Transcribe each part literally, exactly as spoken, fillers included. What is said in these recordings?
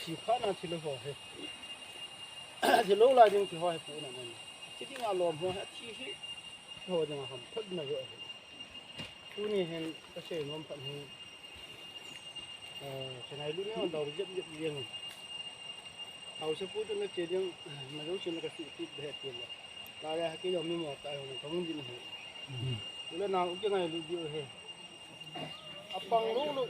Thi phat na thi lou ho hi. Thi lou lai ding thi ho hi pu na man. Thi ding a lom ho hi thi hi. Ho ding a ham phat na jo hi. Tuni hin ka sei nom phat hi. Eh, ka ngailut neo dau jep jep jeng. Haosapu tu na che ding, na jo che na ka su ti be ti la. La ya ha ke jo mi mo ta ho na ka mun din hi. Tule na u ke ngailut diu hi. Apang lulu.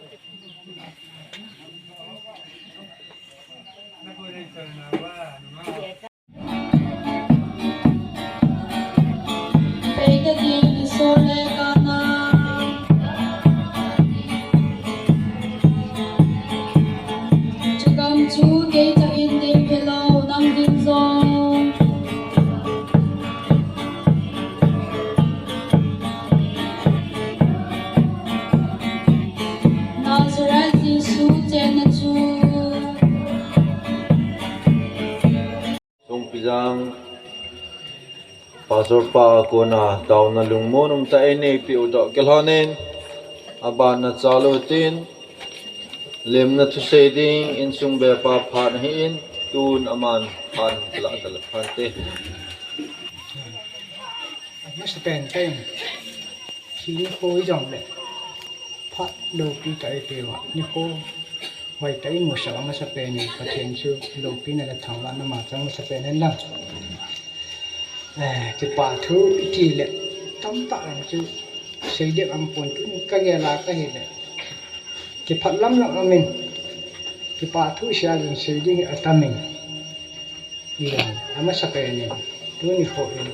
Chukam chu kei takin dei phelou nang din jong. Nazareth Jesu chenna chu. Songpijang Pastor pa a kona taona lungmon umtah ei neipeh u toh kilhonin, aban na chalu tin, lemna thusei ding insung bepa phat ahin, tun aman phat kala kala phante. Amasapen tah in, thi nikho hijongle, phat loupi tah eipeh uva, nikho hoitah imusah amasapen in, Pathen chu loupina le thanglahna ma chang amasapen hen lang. Eh, kipa thu iti le, tamtah lang chu, sei ding aum pon tun kagel a kahile, kiphat lam lam amin, kipa thu sia jong sei ding hi atamin. Ilang, amasapen in, tuni kho in,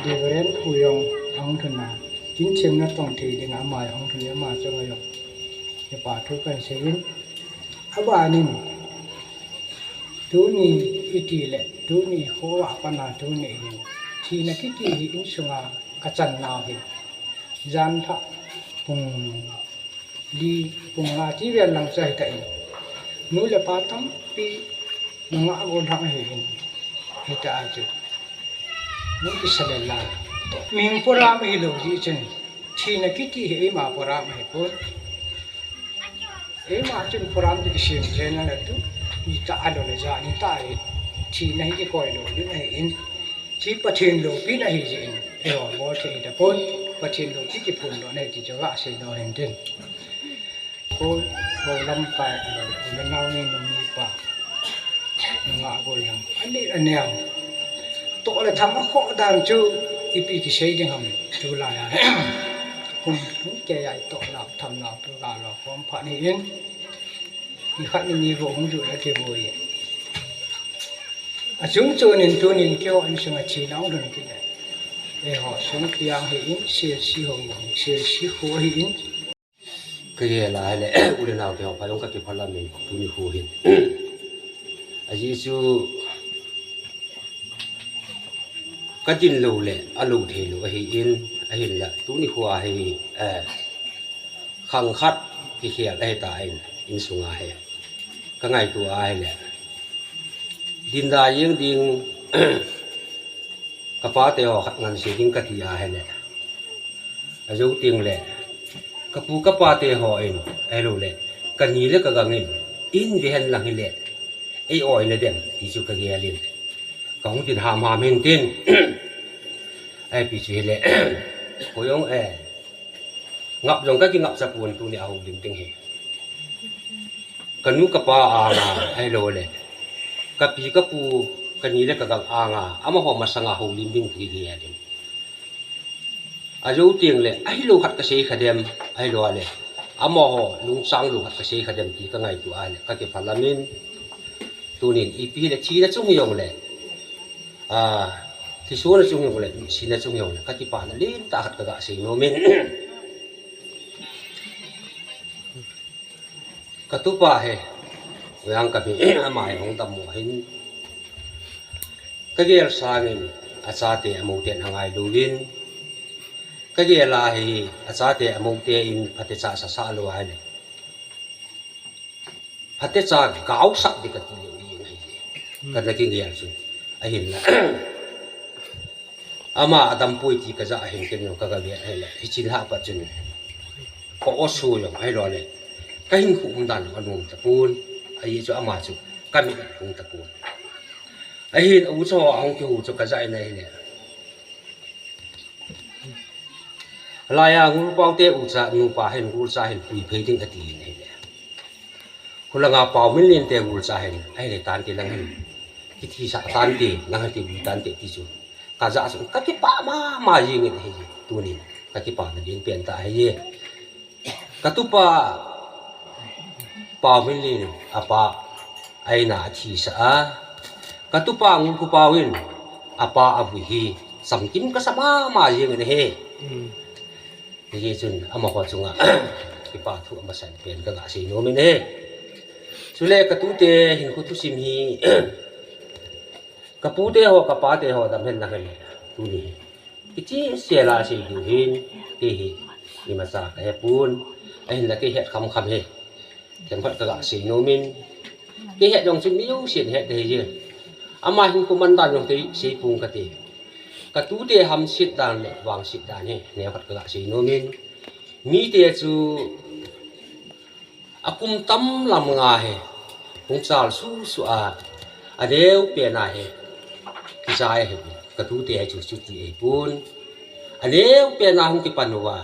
Reverend Pu jong ahung lhun a, kin themna tong thei dinga ama jong ahung lhun in ama chunga jong kipa thu kahin seiyin, abanin, tuni iti le, tuni kho a pat a tuni hin, thina kiti hi insunga kachan nau hi, jan pha pung li pung nga ti vel lang chu ahitan, nu le pa tampi nungah gollhang ahin, hita a chu, nu kisa le la, mihing program ahilou jeh chun, thina kiti hi eima program ahipon, eima chun program ti kisem thei nalai tu, nitah ahilou le jani tah hi, thina hi kikoi lou ding ahin, Thi Pathen loupina ahi jeh in, eiho bol thei tapon, Pathen loupi kiphondohna ahi ti chu gasei doh hen tin. Ko, ko lamkai, ko le nao ni nu ni pa, nungah gollhang, aneh aneo, toh le tham akhoh dan chu ipi kisei ding ham, tulai a, kum, kum kei a itoh nau tham nau tu galo khom phat ni in. Nikhat nini bou hung juh le kivui. Achung chun in tunin keiho insunga thina ahung lhun kit le, eiho sungpiang ahin, selsi ho, selsi kho ahin. Kagel a ahile, u le nao keiho pha jong kakiphalam in, tuni kho hin. Ajeh chu, kadin lou le, alou thei lou ahin, ahinla, tuni kho a hi, eh, khang khat kikhel ahitan, insunga hi. Kangaito ahile, dinda jeng ding, kapate ho khat nganse ding kati ahile, ajou teng le, kapu kapate hon, ahilou le, kani le kagang in, in ve hen lang hile, ei oina dem, ti chu kagel in. Kahung din hamham hin tin. Ahipi chu hile, kho jong e, ngap jong kakingapcha pon tuni a houlim ding hi. Kanu kapa anga, ahilou le, kapi kapu, kani le kagang anga, amaho masanga houlim ding kagel in. Ajou teng le, ahilou khat kasei kha dem, ahilou le, amaho lungchang lou khat kasei kha dem ti kangaito ahile, kakiphalam in. Tunin ipi le thina chung jongle, a, thisona chung jongle, sina chung jongle, kakipana lentah khat kaga sei nomin. Katupa hi, Oyang kami, ama hi hung dammo hin. Kagel sangin, achate amoten angailouvin. Kagel a hi, achate amote in phatecha sasa lou ahile. Phatecha gaosah ding kati lou jeng ahi. Kana kigel chu. Ahinla. Ama adampoi ti kaja ahin ken jong kaga vet ahile. Hiche lhah pat chun. Ka oso jong ahilou le. Kahinkho umdan jong anom tapon. Ajeh chu ama chu kamit ahung tapon. Ahin ucha ho ahung kihu chu kaja in ahile. Laiya Ngulpao te ucha nupa hin gulcha hin puiphei ding atin ahile. Hulanga Paominlen te gulcha hin ahile tante lang hin. Kithisah tante lang hin ti tante ti chu. Kaja chu kakipah mama jengin ahi. Tunin kakipana lenpen tah ahi. Katupa Paominlen apa a-in a athisah a. Katupa Ngulkhopao in apa avui hi chamkim kasa mama jengin ahi. Hijeh chun amaho chunga kipa thu amasan pen kaga sei nomin ahi. Chule katute hinkho thusim hi kapute ho kapate ho dam hen lang hen tuni hi. Kicheh sela sei diu hin, kei hi imacha kahepon, ahinla kei het khamkham hi. Themkhat kaga sei nomin, kei het jong chun mi jousen het ding ahi. Ama hinkho mandan jong kei seipong kati. Katute hamset dan le vangset dan hi neokhat kaga sei nomin, mite chu akum tam lam nga hi hung chal suhsuh a, aneo pen a hi kichai ahi. Katute hi chu chuti ahipon, aneo pen a hung kipan uva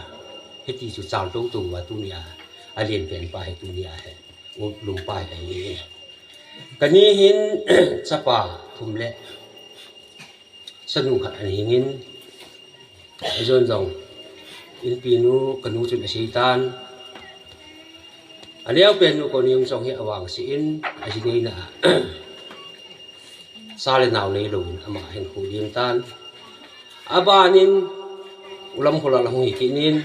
hiti chu chal toutou uva tunia alen pen pa hi tunia hi ulum pa hi ahi. Kani hin chapa thum le chanu khat ana hingin, ajon jong inpinu kanu chun aseitan, aneo pennu Koneojong hi avangse in ajineina a cha le nao neilouvin ama ahin khuh lim tan. Abanin ulam Kholal ahung hi kit in,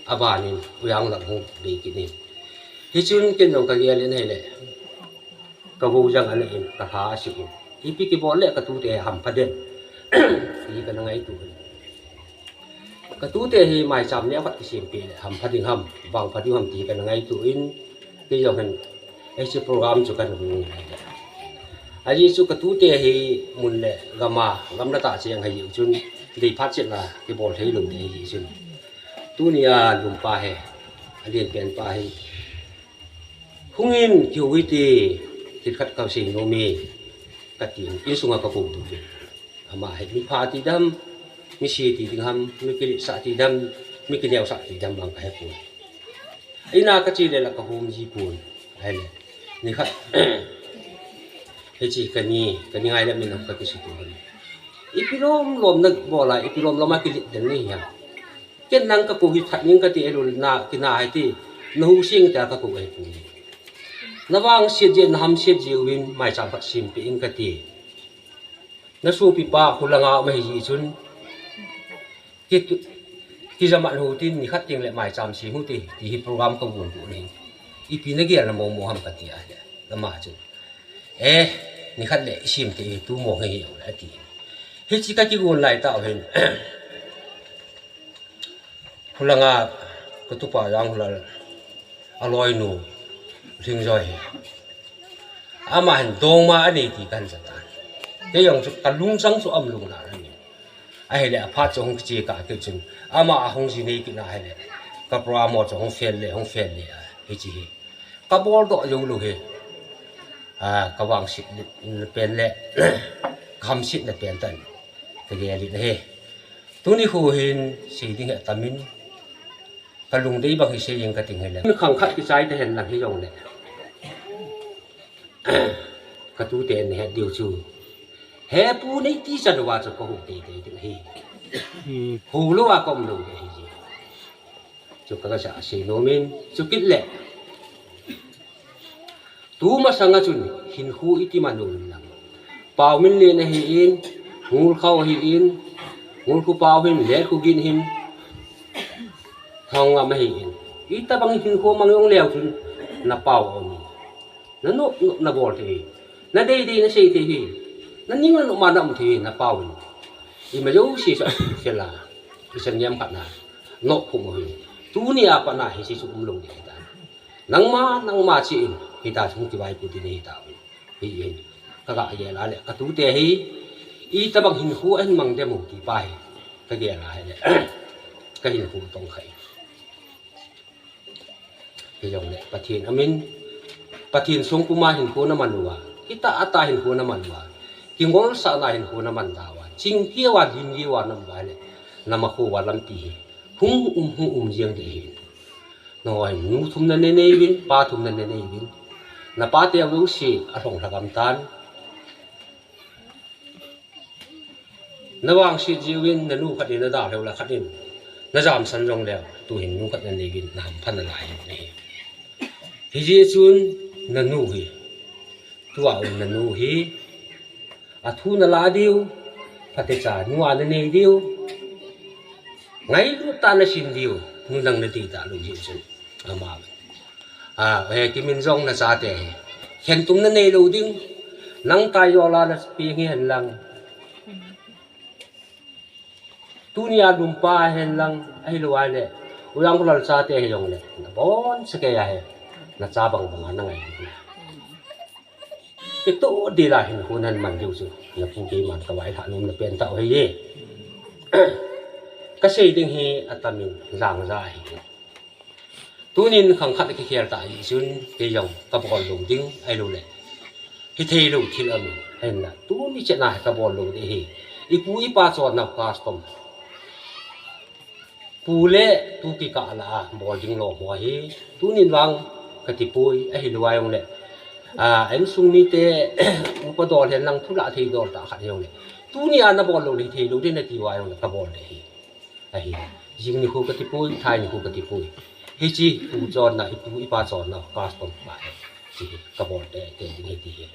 abanin Oyang lang hung bei kit in. Hichun ken jong kagel in ahile, kavou jang ana in, kalha ase in, ipi kibol le katute hampha dem ti kana ngaito in. Katute hi maicham neokhat kisempeh le hampha ding ham, vangpha ding ham ti kana ngaito in, kei jong hin hiche program chu kana hung in. Ajeh chu katute hi mun le gam a, gam natah cheng ahi jeh chun, deiphat chetna kibol theilou ding ahi jeh chun, tunia lumpa hi, alenpen pa hi hungin kihou hite, thil khat kasei nome, katin, insunga kakou tup in. Ama hi mipha ti dam, mise ti ding ham, mi kiletsah ti dam, mi kineosah ti dam vang kahepon. Ina kache le la kahom jipon. Ahile, nikhat hiche kani, kani ngai le min hung kakisuto hin, ipi lomlom nabol a, ipi lomlom a kilet den nahi ham? Ken nang kakou hi that ning kati, ahilou le na kina hiti, nahu seng tia kakou ahipoi. Navangset jeh, nahamset jeh uvin maicham khat sempeh in kati. Nasopipa Kholanga um ahi jeh chun, ki, kijamat hou tin, nikhat teng le maicham sem hite, ti hi program kagon got in ahi. Ipi nagel na momo ham kati ahile, ama chun, eh, nikhat le isem te hi tu mong hi hijongle ati. Hiche kakigon lai tah u hin, Kholanga katupa Jangkholal aloinu Lhingjoi hi, ama hin dongma anei ti kahin jatan. Kei jong chu kalungchang chu aum lungna ahi. Ahile aphat chu hung kiche kah kit chun, ama ahung jinei kit na ahile, ka program ho chu hung fail le, hung fail le a, hiche hi kaboldoh joulou hi, a, kavangset pen le kahamsetna pen tah in kagel in ahi. Tuni kho hin sei ding hi atamin, kalungdei bang hi sei jeng kating hile, khang khat kichai tahen lang hijongle, katute nahet diu chu, hepu neiti chan uva chu kahou teitei ding ahi. Hou louva kaum lou ding ahi. Chu kaga sei nomin, chukit le, tumasanga chun hinkho iti man u lang. Paominlen ahin, Ngulkhao ahin, Ngulkhu Pao hin, Letkhu Gin hin, Thongngam ahin. Itobang hinkho mang jong leu chun na pao aum. Na nop nop na bol thei hi. Na dei dei na sei thei hi. Na ning na nop ma na um thei hi, na pao in. Ima jouse chu asuhkhel a, ichan niam khat na nop phung u hi. Tuni a pat na hiche chu umlou ding ahitai. Nangma, nangma cheh in, hitia chu hung kivaipo ding ahitai. Hi hin, ka ga gel a le, ka tute hi, itobang hinkho ahin mang dem u ti pa hi, ka gel a hile, ka hinkho tong khai. Hijongle, Pathen amin, Pathen songpum a hinkho na man uva, hitah a tah hinkho na man uva, kingolsahna hinkho na man uva, chingkeu a, limkeu a na man uva le, na makho uva lampi hi, hung um, hung um jeng ding ahi. Nangho hin nu thum na nei nei uvin, pa thum na nei nei uvin. Na pa te jouse alhong lhagam tan. Na vangset jiuvin, na nu khat in na dalhau le khat in na jamsan jongleu, tu hin nu khat na nei uvin, na hampha nalai uvin ahi. Hijeh chun na nu hi, tua um na nu hi, athu na la diu, phatecha nu a na nei diu, ngailut tah a na sin diu, nu dang na ti talou jeh chun. Ama, a, he Kimin jong na chate hi, khentum na neilou ding, nang tai jola na peng hi hen lang. Tuni a lumpa hen lang, ahilou a le, U Jangkholal chate hijongle, na boncha kei a hi, na cha bang bang a na ngai ding. Kitoh dila hinkho nan man diu chu, na pu keiman ka vailhah nom na pen tah u ahiye. Ka sei ding hi atam in, jangja ahi. Tunin khang khat kikhel ta ahi chun, kei jong ka bol lou ding, ahilou le, hithei lou thil aum in, ahinla, tuni chet na hi ka bol lou ding ahi. Ipu ipa chonna custom. Pu le tu kikah lah a bol ding lou ho ahi. Tunin vang ka ti poi, ahilou a jongle, a, insung mite, upa dol hen lang, thu lah thei dol tah khat hijongle, tuni a na bol lou le hithei lou ding na ti uva jongle ka bol ding ahi. Ahi. Jing nikho ka ti poi, thai nikho ka ti poi. Hiche pu chonna, ipu ipa chonna custom pa hi, hiche hi ka bol teitei ding ahi ti hi,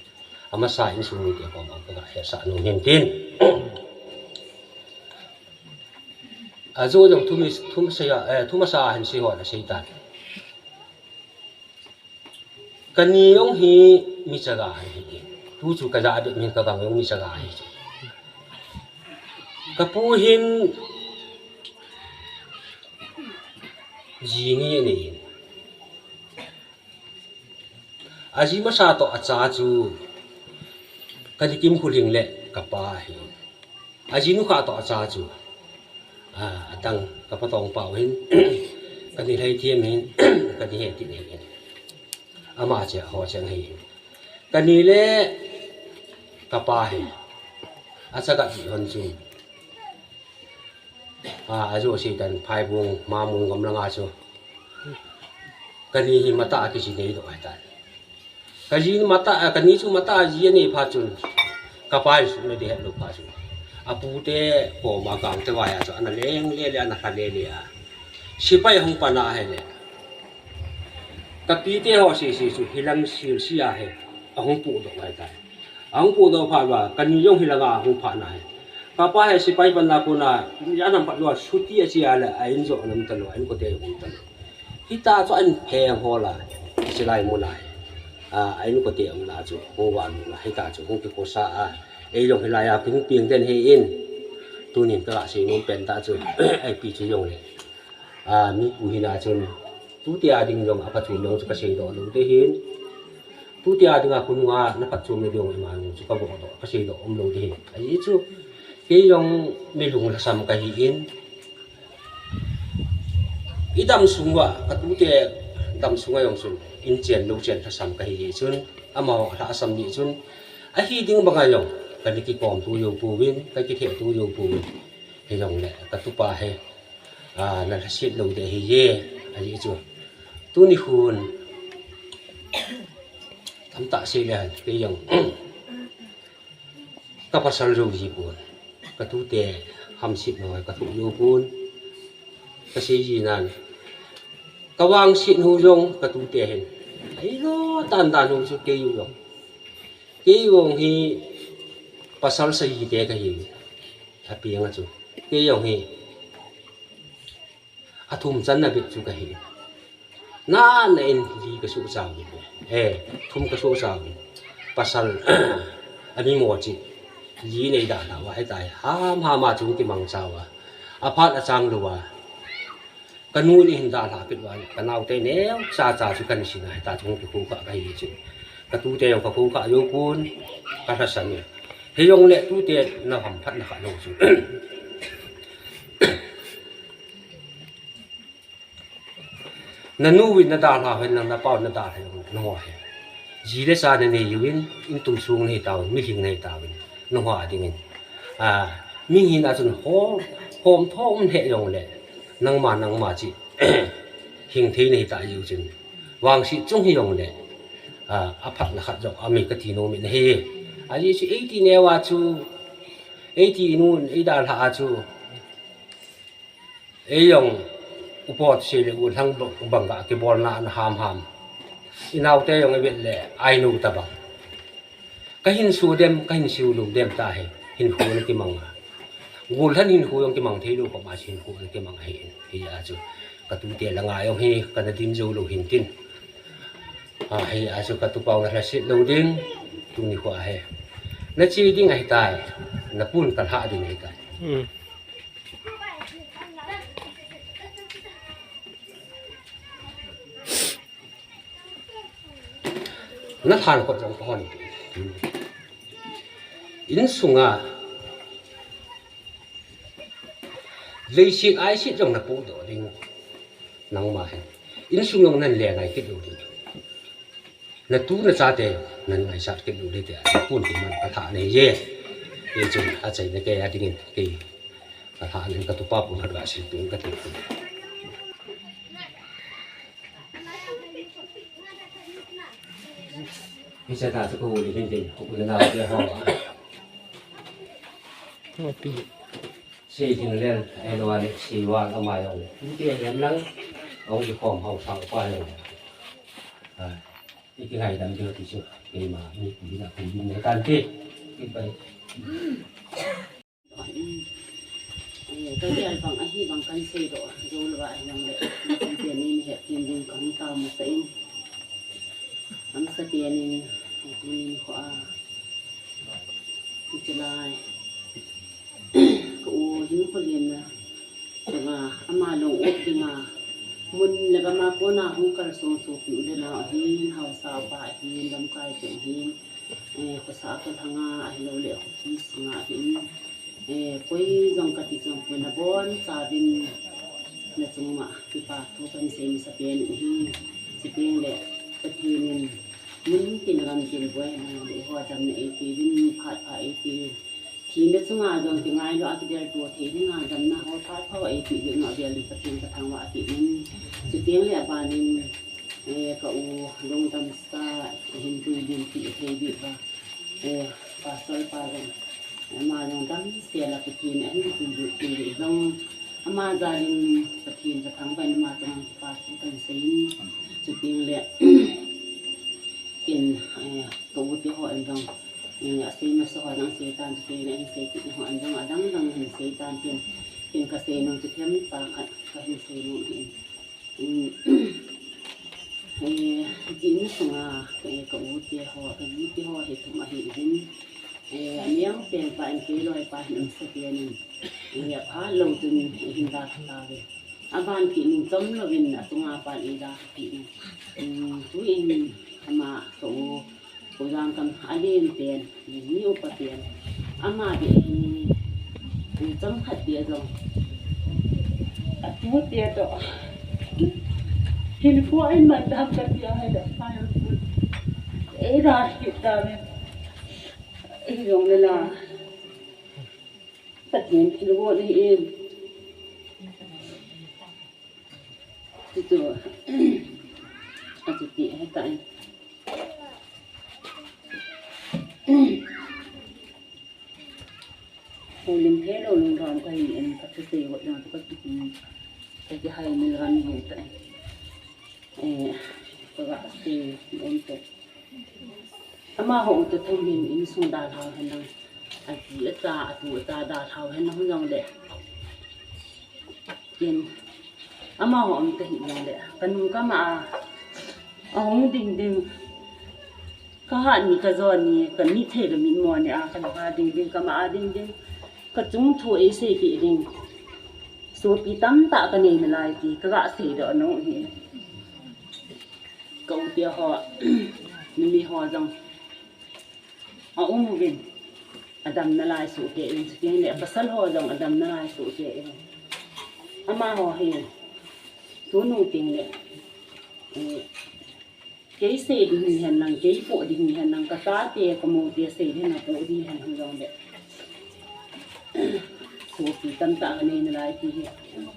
amasa insung mite koma ka ga hetsah nom ahin tin. Ajo jong thu mi, thu masa a, eh, thu masa a hin sei hon asei tan. Ka ni jong hi mi chaga ahi. Tu chu ka ja bep min, ka gang jong mi chaga ahi. Ka pu hin ji ni anei in, aji masa toh acha chu ka Nikim Khuling le ka pa ahi. Ajinu kha toh acha chu, a, adang ka pa Tongpao hin, ka ni Lhaithem hin, ka ni Hetip hin. Ama cheh ho cheng ahi. Ka ni le ka pa hi, achaga ji hon chu, a, ajo sei tan, Phaibung, Mamung gam langa chu, ka ni hi matah a kiji nei doh ahitan. Ka ji matah, a, ka ni chu matah a ji anei phat chun, ka pa in suhna ding hetlou phat chun, apute koma Gangte vai a chu ana leng lele, ana lha lele a, sepai hung pan a ahile, ka pite ho sese chu hilang silsi a hi ahung pohdoh ahitai. Ahung pohdoh phat uva, ka ni jong hilanga ahung phat na hi, ka pa hi sepai panna kona, jan ham phat uva chutti ache a le, a in jong ana um talou, a inkote jong um talou. Hita chu a inpheng hol a, chulai mun a hi, a, a inkote umna chu hung vah lut a, hita chu hung kikhosa a, ei jong hilai a kihung peng den ahin, tunin ka ga sei nom pen tah chu, ipi chu jongle, a, mipu hina chun, tutia ding jong aphatchomna jong chu ka seidoh lou ding ahin, tutia dinga khonunga na phatchomna ding jong ima jong chu ka vohdoh, ka seidoh umlou ding ahi. Ajeh chu, kei jong mi lung lhasam kahin, i dam sung uva, ka tute dam sunga jong chun, in chen lou chen lhasam kahi jeh chun, amaho lhasam jeh chun, ahi ding banga jong, ka ni kikom tou jou pouvin, ka kithe tou jou pouvin, hijongle, ka tupa hi, a, na lhaset lou ding ahiye, ajeh chu, tuni khun, tamtah sei le hen, kei jong, ka pasal jou ji pon, ka tute hamset noi ka thoh jou pon, ka sei ji nan, ka vangset nu jong ka tute hin, ailo tan dan nu chu kei u jong, Kei jong hi pasal sagi te kahi. Api nga chu. Kei jong hi athum channa bep chu kahi. Na na in li ka su chang. Eh, thum ka su chang. Pasal ami mo chi. Li nei da na wa he tai. Ham ham a chu kimang cha wa. Aphat achang lu wa. Ka nu ni hin dalha pit uva, ka naote neocha cha chu kan sin a, hita chung kikhu kha kahi chu. Ka tute jong ka khu kha jou pon, ka lhasan e. Hijongle tute na hamphatna kha lou chu. Na nu vin na dalha hen lang, na pau na dalha jong na ho he. Ji le cha na nei uvin, in tum sung na hi tauvin, mi hing na hi tauvin, na ho a dingin. A, mi hina chun hom, hom thom he jongle, nangma, nangma chi, hing thei na hi ta jiu chun. Vangsi chung hi jongle, a, aphatna khat jong, ami ka ti nom in ahi. Aji chu eighty neo a chu, eighty nun, ei dalha a chu, Ei jong, upo sei le u lhang bang, bang ga kibolna na ham ham. I naote jong i vet le, ai nu ta bang. Ka hin su dem, ka hin su lu dem ta he, hin khu na kimang a. Gul lhan hin khu jong kimang thei lu, ko ma hin khu na kimang a he, he a chu. Ka tute la nga jong he, ka na dim jou lu hin tin. A, he a chu ka tu pau na la sit lo ding, tu ni khu a he. Na chi ding a he tai, na pun ka lha ding a he tai. Hmm. Na than kot jong ko hon. Insunga. Leiset aiset jong na pu do ding. Nangma hin. Insung jong nan le ngai kit lo ding. Na tu na chate, nan ngaisat kit lou ding tia, na pun ti man ka tha nei je. Kei chun a chai na kei a dingin, kei ka tha nei ka tu pa pu na ka si tu ka ti. Hiche ta chu ko ni hin tin, ko na na te ho. Sei ding lel, ei lo a le, sei vang ama jong le. Hiti a hiam lang, ong i khom hausa pa jong le. A, i kingaidam ding ti chu, keima mi pi na pi ding le kan ti. Ki pai. Eh, ka gel bang ahi bang kan sei doh, jou lou a hiam le. Hiti a ni mi het tin ding kan ta ma sa in. Amsa te nin, eh, tunin kho a. Hiche lai. Ka u hin kho lien na. Chunga, ama long up dinga. Mun le gam a kona hung kalsong sopi u le nao ahin, haosa pa ahin, lamkai te ahin. Eh, khosa kho lhanga, ahilou le khopi sunga ahin. Eh, koi jong kati jong poi nabonchauvin nachung uva kipa thu kahin sei masa pen ahi. Chuteng le Pathen in mun tin gam tin boina le eiho damna eipeh uvin phat pha eipeh uvin. Thina chunga jong kingailua kidelto thei dinga damna ho phat pha eipeh uvin, avel in Pathen kathangvah kit in. Chuteng le abanin, eh, ka u Lungdam Star hin tui din ti thei diu va. Eh, Pastor pa jong, ama jong damsel a Pathen in ahin puilut, puilut jong, ama jal in Pathen kathangvah in ama chunga kipa thu kahin sei in, chuteng le, ken, eh, ka u te ho in jong, eh, asei masa ho jong asei tan, chuteng le ahin sei kit ho in jong, adang dang ahin sei tan, ken, ken kasei nom chu themcha khat kahin sei nom ahi. Um, eh, hiche insunga, eh, ka u te ho, ka ji te ho hi thum ahi uvin. Eh, aneo pen pa in kei loi pa hin amsa pen in. Eh, aphat lou chun, eh, hin da kha tauve. Aban kit nin chom louvin achunga pan eida kha kit in. Um, tuin ama ka u Pu Jangkam alen pen, mi upa pen. Ama beh hi, eh, chomkhat beh jong. Atute toh. Hinkho iman dam kati ahile. Eira kit dam in. Hijongle la. Pathen thilgon ahin. Chuchu, achuti ahitai. Houlim theilou lungdam kahin, kathusei hot jong chu kakihai mil ram ahitai. Eh, kaga sei um te. Amaho u te thum hin insung dalhau hen lang, aji acha, atu acha dalhau hen lang jongle, ken amaho um tahih jongle, kanung kama a, ahung ding ding, kahat ni kajo ni, kanit thei le mitmo ni a, kalha ding ding, kama a ding ding, kachung thu eiseipeh ding, sopi tamtah kanei nalai ti kaga seidoh nom hi. Ka u te ho, numei ho jong aum uvin, adam nalai sohkei in, chuteng le pasal ho jong adam nalai sohkei in. Amaho hi, tunung teng le, eh, kei sei ding hihen lang, kei poh ding hihen lang, kachate, kamoute sei ding, apoh ding hihen lang jongle, sopi tamtah kanei nalai ti hi,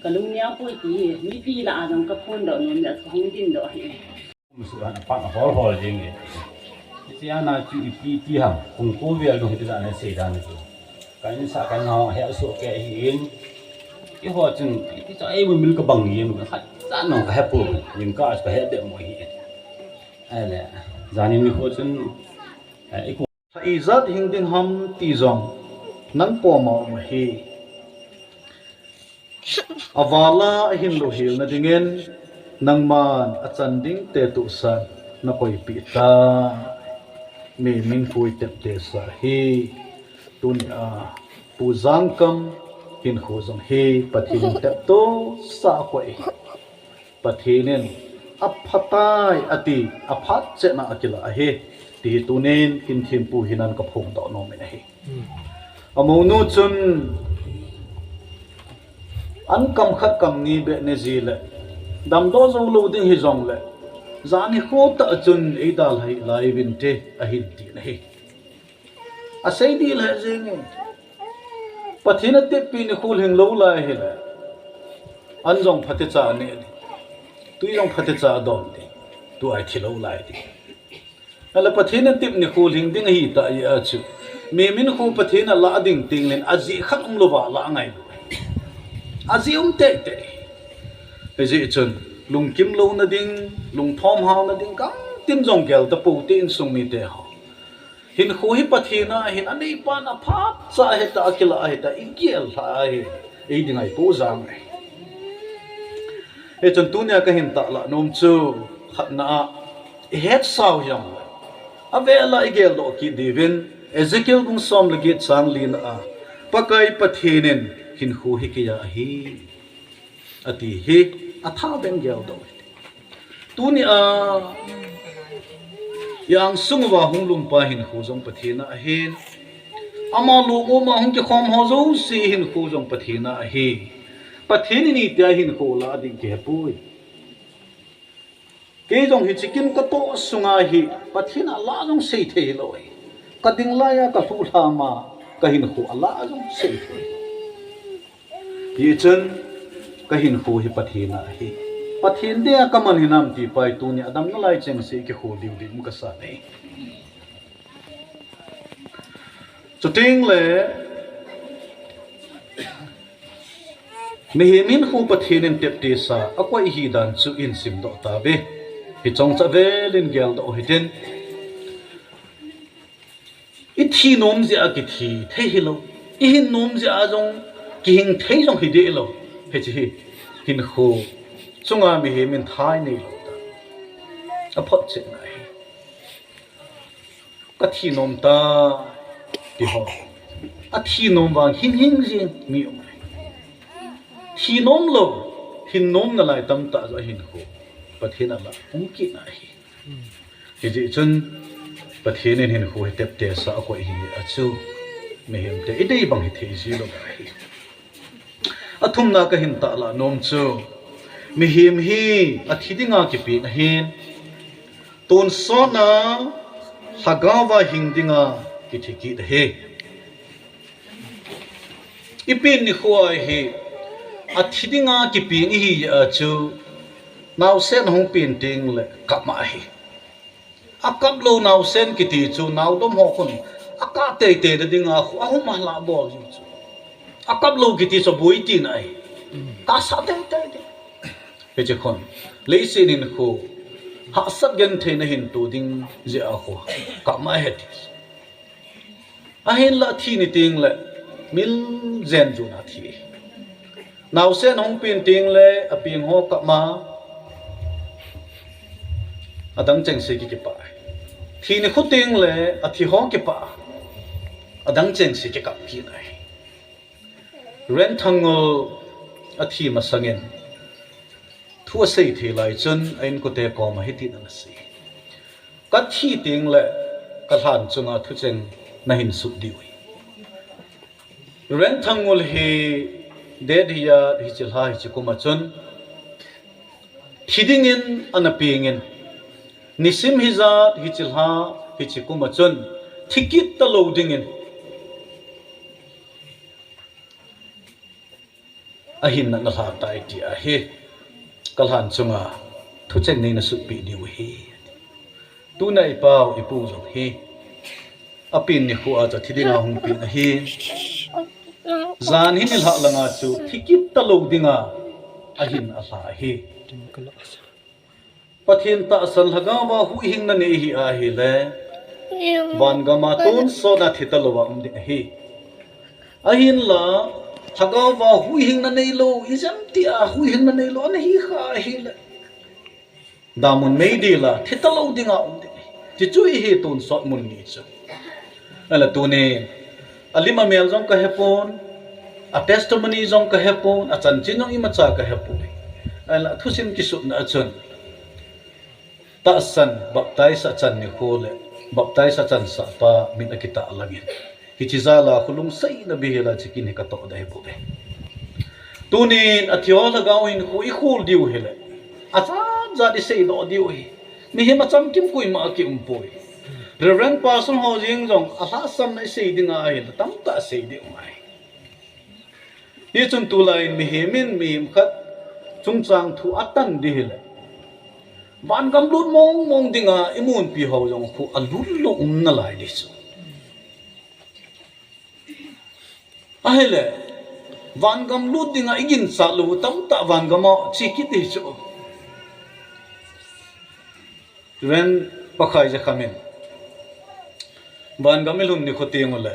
kalung neo poi ti hi, mipi lah a jong kaphondoh nom le, kahung dingdoh hi. Musu han apang ahol hol jing e. Hiche ana chu ipi ti ham, kung ko vel nung hiti dan sei dan chu. Ka insa ka nao he sohkei ahin. Eiho chun, ti chu eimu min kabang jing, khat cha nong kahe pou, jingkah chu kahe beh mo hi. Ahile, jani nikho chun, eh, i Lha ijat hing ding ham ti jong nang koma um ahi. Avala ahin louhel na dingin nangman achan ding te tohsan nakoipeh tai. Mihem hinkho itep tesa hi. Tunia Pu Jangkam hinkho jong hi Pathen in tep tohsa akoi. Pathen in aphatai ati, aphat cheh na akilah ahi, ti hi tunin kin thempu hinan kaphongdoh nom in ahi. Amounu chun an kam khat kam ni beh ne ji le, damdoh jou lou ding hijongle, jani kho tah chun eidalha lai uvin te ahin ti na hi. Asei dih lheh jeng e. Pathen ateppi nikho lhing lou lai hile, an jong phatecha ne ding, tui jong phatecha don ding, tua thi lou lai ding. Ahile Pathen atep nikho lhing ding ahitah jeh a chu, mihem hinkho Pathen alah ding tengleh ajeh khat umlouva alah ngai lou. Ajeh um teitei. Hijeh chun lungkim louna ding, lungthom haona ding, gamtin jong gel tapou te, insung mite ho. Hinkho hi Pathen a ahin, aneipan aphatcha ahitai, akilah ahitai, igel lha ahi, eiding ahi pou jeng ahi. Hichun tunia kahin tahlah nom chu, khatna a, ihetsau hijongle, avel a igeldoh kit diuvin, Ezekiel bung som le get chang lina a, Pakai Pathen in hinkho hi keia ahi, ati hi, atha beh in geldoh hite. Tunia, i-ang sung uva hung lhungpa hinkho jong Pathen a ahin, ama lungmong a hung kikhom ho jouse hinkho jong Pathen a ahi. Pathen in itia hinkho lah ding kihepoi. Kei jong hiche kin katoh sunga hi Pathen alah jong seithei hilou ahi. Kading laiya kalhuh lhama kahinkho alah jong seithei. Hichun kahinkho hi Pathen a ahi. Pathen dia kaman hinam ti pai, tunia damna lai chengse kikho diu ding um kasa nei. Chutengle, mihem hinkho Pathen in teptesa akoi ahidan chu ihin simdoh tauve. Hichengcha velin geldoh hitin. Ithi nom jeh a kithi thei hilou, ihin nom jeh a jong kihing thei jong hideh lou. Hiche hi hinkho chunga mihem in thaneilou ta, aphotchetna ahi. Kathi nom tai, ti ho. Athi nom vang hing hing jing mi um. Thi nom lou, hin nom nalai tamtah joh hinkho Pathen alah hung kit na ahi. Hijeh chun Pathen in hinkho hi teptesa akoi ahi a chu, mihemte idei bang hithei jilou ahi. Athumna kahin tahlah nom chu, mihem hi athi dinga kipeng ahin, tonsotna lhagaova hing dinga kithi kit ahi. Ipen nikho a hi athi dinga kipeng ihi a chu, naosen ahung pen tengle kap ma ahi. Akap lou naosen kiti chu naodom ho khun akap teitei na dinga khu ahum alah bol jiu chu. Akap lou kiti chu aboi tina ahi. Kasa teitei ding. Hiche khun leiset hinkho Hahsat genthei na hin tu ding jeh a khu kap ma ahi ti. Ahinla thi ni teng le mil jen jun a thi. Naosen hung pen teng le apeng ho kap ma, adang chengse kikipah. Thi ni khu teng le athi ho kipah, adang chengse kikap kit ahi. Reverend Thangngol athi masangin thu asei thei lai chun a inkote koma hitin ana sei. Ka thi teng le ka lhan chunga thucheng na hin sut diu ahi. Reverend Thangngol hi date hijat hiche lha hiche kum a chun thi dingin ana pengin, nisim hijat hiche lha hiche kum a chun thi kit talou dingin ahin na lha tai ti ahi. Ka lhan chunga thucheng nei na sutpeh diu ahi. Tuna ipau ipu jong hi apen nikho a chu thi dinga hung pen ahi. Jan hi nilhah langa chu thi kit talou dinga ahin alha ahi. Pathen tahsan lhagao a huhhingna nei hi ahile, van gam a tonsot a thi talou a um ding ahi. Ahinla, lhagao a huhhingna neilou, ijemtia huhhingna neilou ana hi kha ahile, damun meidil a thi talou dinga um ding ahi. Ti chu ahi tonsot mun ni chu. Ahinla tunin, alim amel jong ka hepon, a testimony jong ka hepon, a chanchin jong imacha ka hepon. Ahinla thusim kisutna a chun, tahsan baptize a chan nikho le baptize a chansah pa min akitah langin, hiche jal a khu lungseina bihel a chikin hi ka toh dei bou ve. Tunin athi ho lhagao hinkho ikhol diu hile, ajat jat isei doh diu ahi. Mihem achamkim koima akium poi. Reverend Pastor ho jeng jong alhahsamna isei dinga ahile tamtah sei ding um ahi. Hichun tulai in mihem in mihem khat chungchang thu atan ding hile, van gam lut mong mong dinga imunpi ho jong khu alut lou um nalai ding chu. Ahile, van gam lut dinga iginchat lou tamtah van gam a che kit ding chu. Reverend Pakhai Jakham in, van gam ilhun nikho teng ule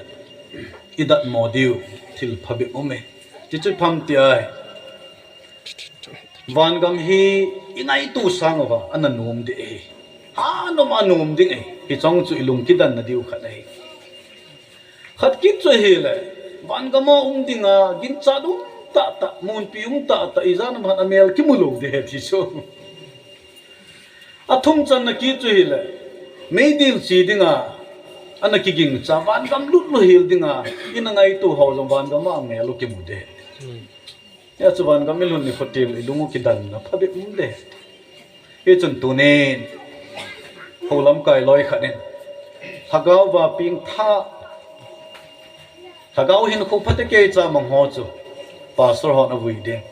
idatmo diu thil phabep um e. Ti chu ipi ham ti ahile, van gam hi ingaito sang uva ana nom ding ahi. Anom a nom ding ahi. Hiche chu ilung kidanna diu khat ahi. Khat kit chu ahile, van gam a um dinga ginchat um tahtah, munpi um tahtah, ijat ham khat amel kimu lou ding ahi ti chu. Athum channa kit chu ahile, meidil che dinga ana kiginchat, van gam lut lou hel dinga ina ngaito ho jong van gam a amel u kimu ding ahi. Hijeh chun van gam ilhun nikho teng ilung u kidanna phabep um ding ahi. Hichun tunin, hou lamkai loi khat in, lhagao a pengthah, lhagao hinkho phatecha mang ho chu pastor hon avui ding.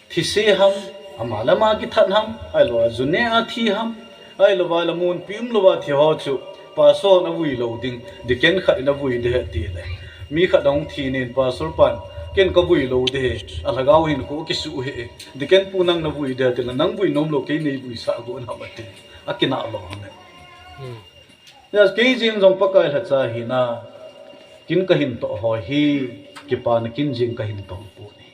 Thise ham, ama le ama kithat ham, ahilouleh june a thi ham, ahilouleh munpi um louva thi ho chu pastor in avui lou ding, deacon khat in avui ding ahi tile, mi khat ahung thi nin pastor pan, ken kavui lou ding ahi, alhagao hinkho kisuh ahi, deacon pu nang navui ding ahi tile, nang vui nom lou kei nei vuisah gon ham ati, akinah lou ham e. Hijeh a kei jeng jong Pakai lhacha hina, kin kahin toh ho hi, kipana kin jeng kahin tong pon ahi.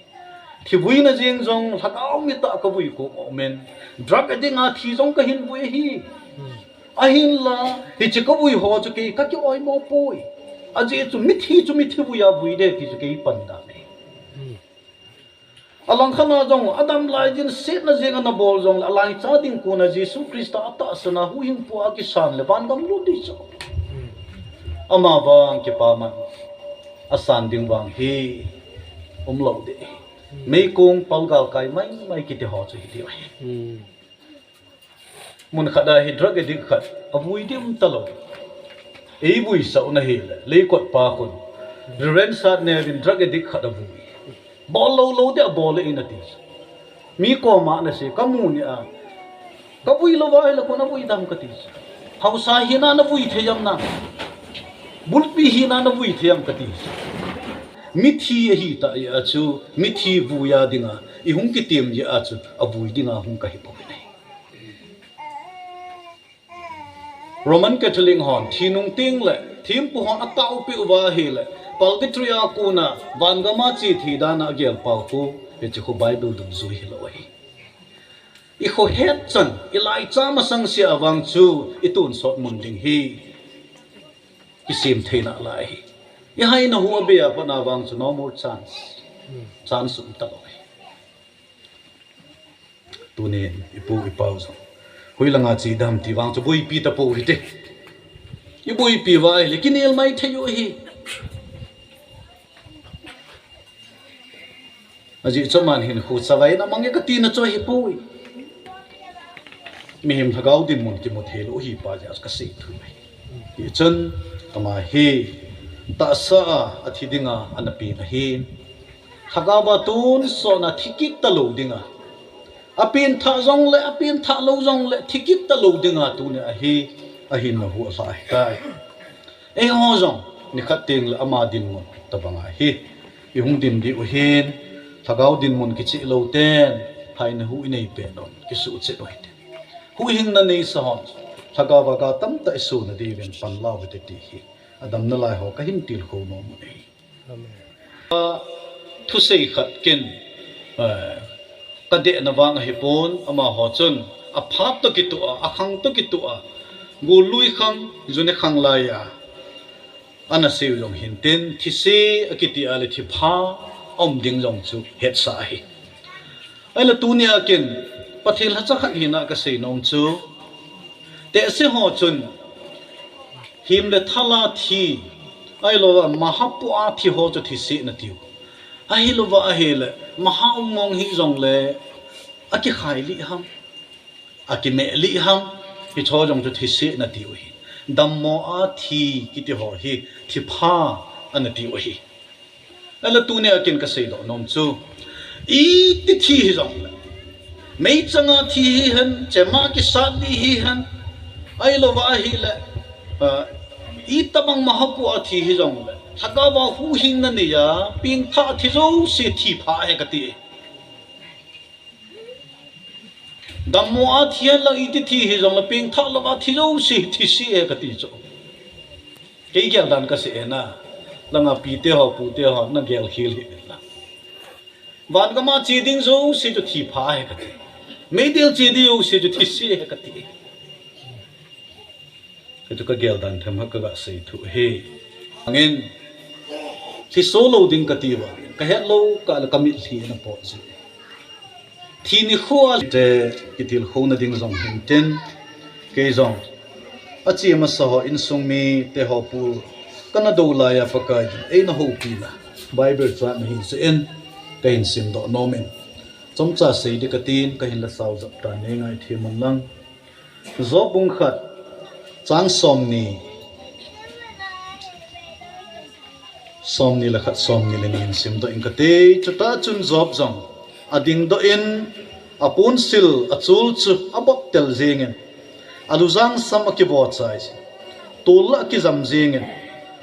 Thi vuina jeng jong lhagao mit a kavui khom aum in, drug addict a thi jong kahin vui ahi. Ahinla, hiche kavui ho chu kei kaki oimo poi. Ajeh chu mithi chu mithi vui a vui ding ti chu kei pan dan ahi. Alangkhat a jong, adam laijin setna jeng ana bol jongle, alaicha ding kona Jesu Christa atahsan a huhhingpu a kisan le van gam lut ding chu. Amavang kipaman, asan ding vang hi umlou ding. Meikong palgal kai maimai kiti ho chu hiti ahi. Mun khat a hi drug addict khat avui dim talou. Ei vuisah u ahile, Leikot pa khun, Reverend Satneo in drug addict khat avui. Bol lou lou ding abol e nati. Mi koma nasei, kamu ni a, kavui louva ahile kona vui dam kati. Haosa hina navui thei am nang. Bulpi hina navui thei am kati. Mithi ahitah jeh a chu, mithi vuia dinga ihung kitem jeh a chu, avui dinga hung kahi poi. Roman Catholic hon thi nung teng le thempu hon ataopeh uva ahile, Purgatory a kona vangam a che thei dan a agel pau khu, hiche khu Bible dungjui hilou ahi. I khohet chan, i laicha masang sea vang chu i tonsot mun ding hi kisem thei nalai ahi. I haina hu abei a pat na vang chu no more chance. Chance um talou ahi. Tunin i pu i pau jong hoilanga che ding ham ti vang chu boipi tapou hite. I boipi uva ahile kinel mai thei u ahi. Ajeh chu aman hin khu chavai na mange kati na chu ahipoi. Mihem lhagao dinmun kimu thei lou ahi pa jeh a kasei thu ahi. Hichun ama hi tahsa a athi dinga ana pen ahi. Lhagao a tonsot na thi kit talou dinga, apen thah jongle, apen thah lou jongle thi kit talou dinga tuni a hi ahinna hu alha ahitai. Eiho jong nikhat teng le ama dinmun tobang a hi i hung din diu ahin, lhagao dinmun kicheh lou ten haina hu i nei pet un kisuhchet u hite. Huhhingna neisa hon lhagao a ga tamtah i soh nadiuvin pan lau hite ti hi adamna lai ho kahin tilkhou nom u ahi. Amen. Thusei khat kin, eh, kadehna vang ahipon, amaho chun aphat toh kitoh a, akhang toh kitoh a, gollui khang, june khang laiya ana seiu jong hintin, thise akiti a le thipha aum ding jong chu hetsah ahi. Ahile tunia kin Pathen lhacha khat hina kasei nom chu, tehse ho chun him le thal a thi, ahilouva mahapu a thi ho chu thise natiu. Ahilouva ahile maha um mong hijongle akikhai lih ham, akimeh lih ham, hicho jong chu thise natiu ahi. Dammo a thi kiti ho hi thipha anatiu ahi. Ahile tunia kin kaseidoh nom chu, iti thi hijongle, meichang a thi hihen, chema kisat lih hihen, ahilouva ahile, ah, itobang mahapu a thi hijongle, lhagao a huhhingna neiya pengthah thi jouse thipha ahi kati. Dammo a thi henlang iti thi hijongle pengthah louva thi jouse thise ahi kati chu. Kei gel dan kasei e na. Langa pite ho, pute ho, nagel khel hih in lang. Vangam a che ding jouse chu thipha ahi kati. Meidil che ding jouse chu thise ahi kati. Hichu kagel dan themkhat kaga sei thu ahi. Angin, thiso lou ding kati uva, kahet lou kah le kamitlhi ana pot jin. Thi nikho a te kitilkhouna ding jong hintin, kei jong ache masa ho insung mite ho pul kana dou laiya Pakai in eina houpina Bible chang ahi jeh in kahin simdoh nom in, chomcha sei ding katin, kahin la sao jep tan, nei ngaithem un lang. Job bung khat, chang somni, somni le khat, somni le ni in simdoh ing kate. Chutah chun Job jong adingdoh in, aponsil achul chu abottel jengin, alujang sam akivochai jin, tol lah akijam jengin,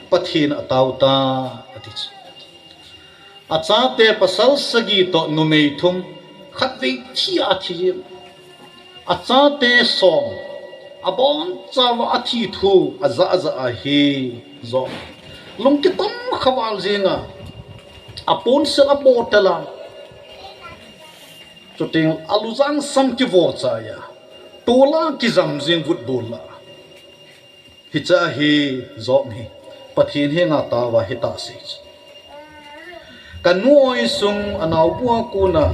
Pathen ataotai, ati chu. Achate pasal sagi toh numei thum, khatvei thi a athi jin. Achate som, abonchauva athi thu ajah ajah ahi. Job lungkitom khaval jenga, aponsil abottel a, chuteng alujang sam kivochai a, tol lah akijam jeng, vutbol lah. Hiche hi Job hi Pathen henga taova hitah sei chu. Kanu oi sung anaobu a kona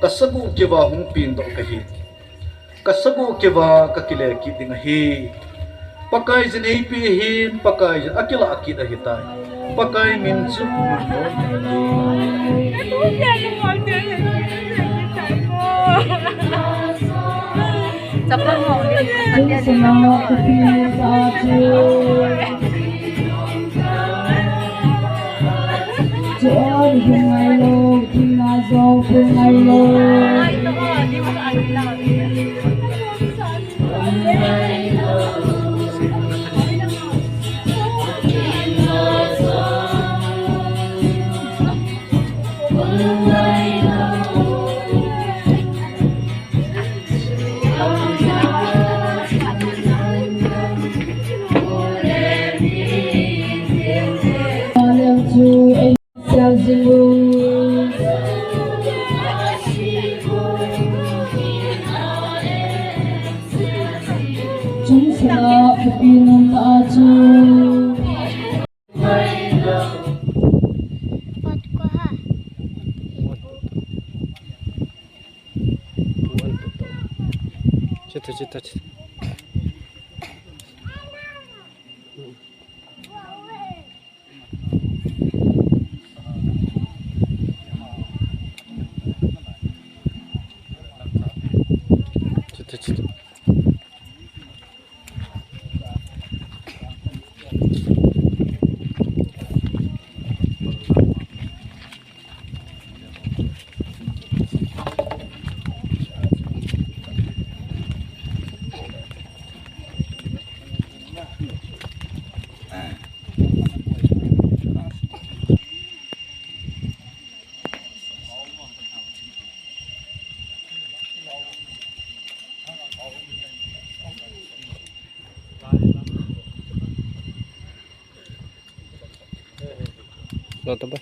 kasagoh keuva hung pengdoh kahi. Kasagoh keuva kakile kit ding ahi. Pakaiyin eipeh ahin, Pakaiyin akilah kit ahitai. Pakai min chu Chun sila kapi nung ta chu. Chita, chita, chita. Chita, chita. Lo ta ba.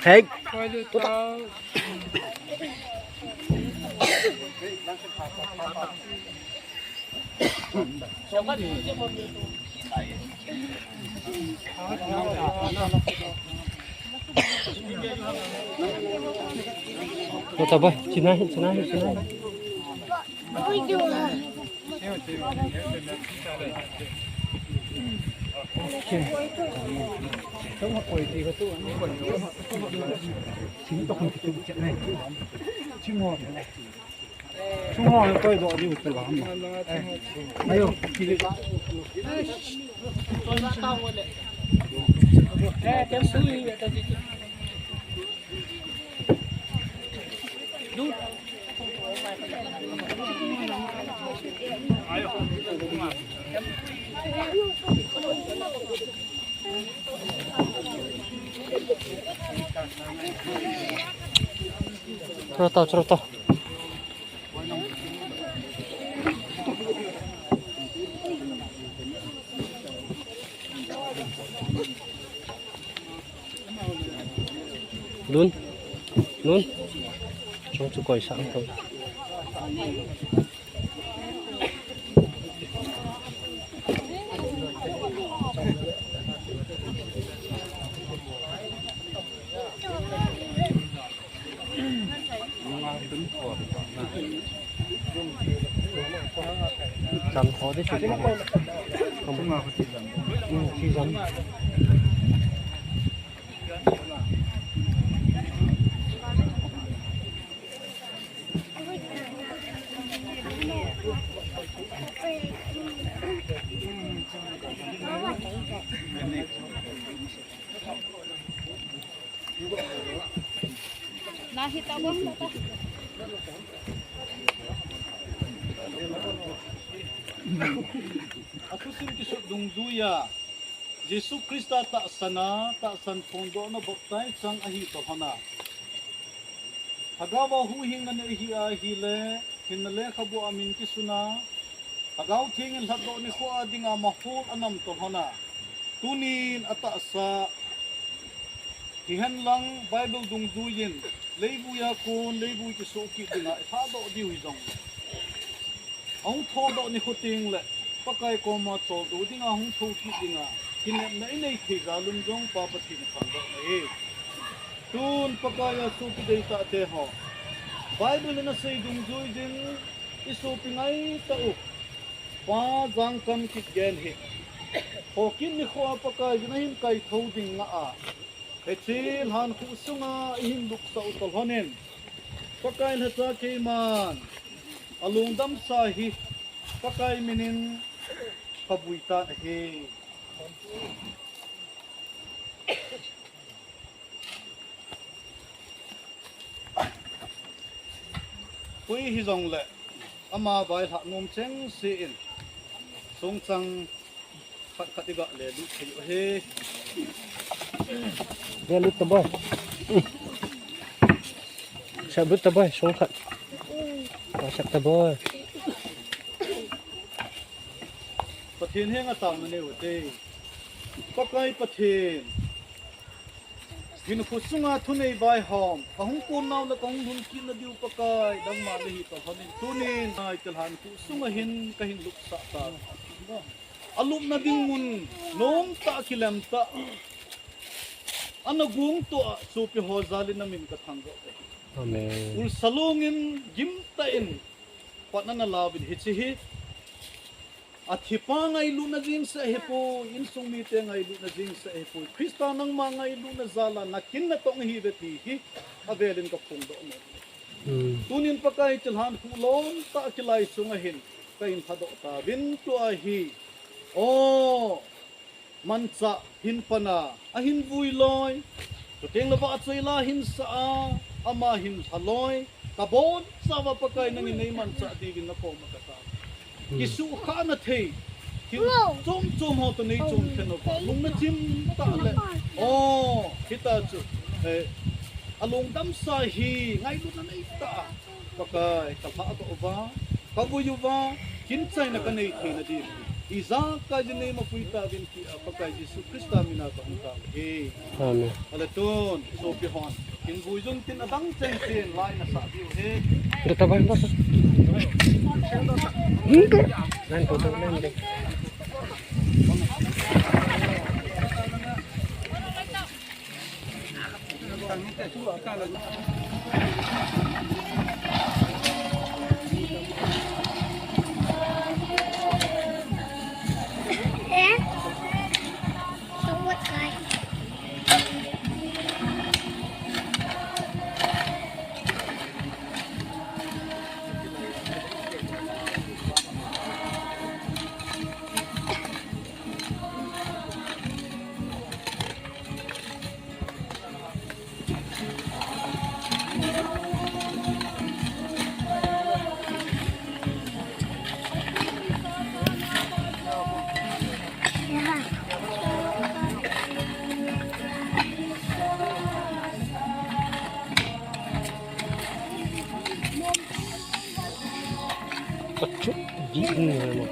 Hey. Lo ta ba, china hi, china hi, china hi. Choro tao, choro tao. Lun. Lun. Chong chu koi sang to. Jam tho di chu. Jam. Athusim kisut dungjuiya Jesu Christa tahsana, tahsan phondohna baptize chang ahi tolhona. Lhagaova huhhingna nei ahi ahile, hinna lekhabua min kisuna, Lhagao Thengin lhatdoh nikhoa dinga mahol anam tolhona. Tunin atahsa hihenlang Bible dungjuiyin, leivuiya kon, leivui kisoh kit dinga ilhadoh diu hijongle, ahung thodoh nikho tengle, Pakai koma choldo dinga hung thou kit dinga, kinepna inei thei jal un jong Pa Pathen in athangvah nahi. Tun Pakaiya sopi deitahte ho, Bible in asei dungjuiyin, isopi ngaitah u Pa Jangkam Kipgen hi, Khokit nikhoa Pakaiyin ahin kaithou ding ngah a, hiche lhankhuh sunga ihin lupsah u tolhonin, Pakai lhacha keiman alungdamsa hi Pakai minin kavui tan ahi. Koi hijongle, ama vailhah nom chengse in, songchang khat khat iga lelut thei u ahi. Lelut ta boi. Saplut ta boi, song khat. Sap ta boi. Pathen henga taona nei u hite. Pakai Pathen, hinkho sunga thunei vaihom kahung konnau le kahung lhun kitna diu Pakai, nangma nahi tolhonin, tunin hiche lhankhuh sunga hin kahin lupsah tan. Alupna ding mun nomtah, kilemtah, ana gongtoh a sopi ho jalin namin kathangvah e. Amen. Ulsa lungin gimtah in patna nalauvin, hiche hi athipa ngailutna jeng seh ahipoi, insung mite ngailutna jeng seh ahipoi, Christa nangma ngailutna jala nakin natong ahiuve ti hi avelin kaphongdoh nom e. Hmm. Tunin Pakai, hiche lhankhuh lomtah kilai sunga hin kahin lhadoh tauvin, tua hi, o, manchah hin pan a, ahin vui loi, chuteng le vahchoi la hin sah a, ama hin lha loi, kabonchauva Pakai nangin neimanchah diuvin nakoma katao. Hmm. Kisuhkhahna thei thil chom chom ho toh neichonset uva, lungna chimtah le, o, hitia chu, eh, alungdamsa hi ngailutna neitah a Pakai kalhadoh uva, kavui uva, kinchaina kanei theina din, ijakai jin neimapui tauvin tia Pakai Jesu Christa mina kahung tao ahi. Amen. Ahile tun sopi hon, hinvui jun tin, adang chengchen la nasah diu ahi. Dota bai, dota. Nan dota, nan dota. Pachu, di ni mo.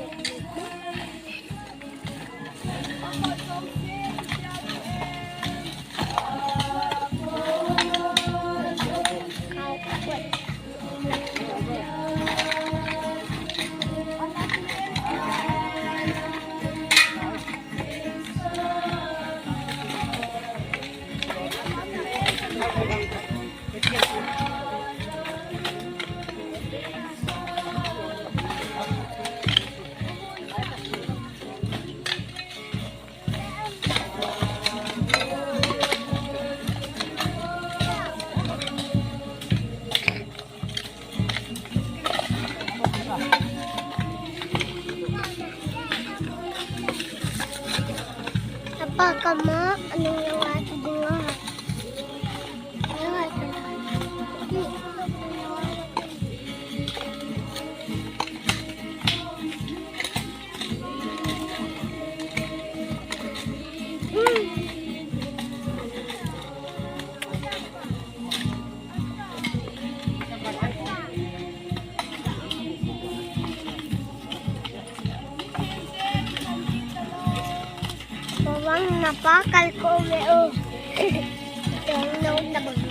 Apa kal ko me o. Teng no na bang.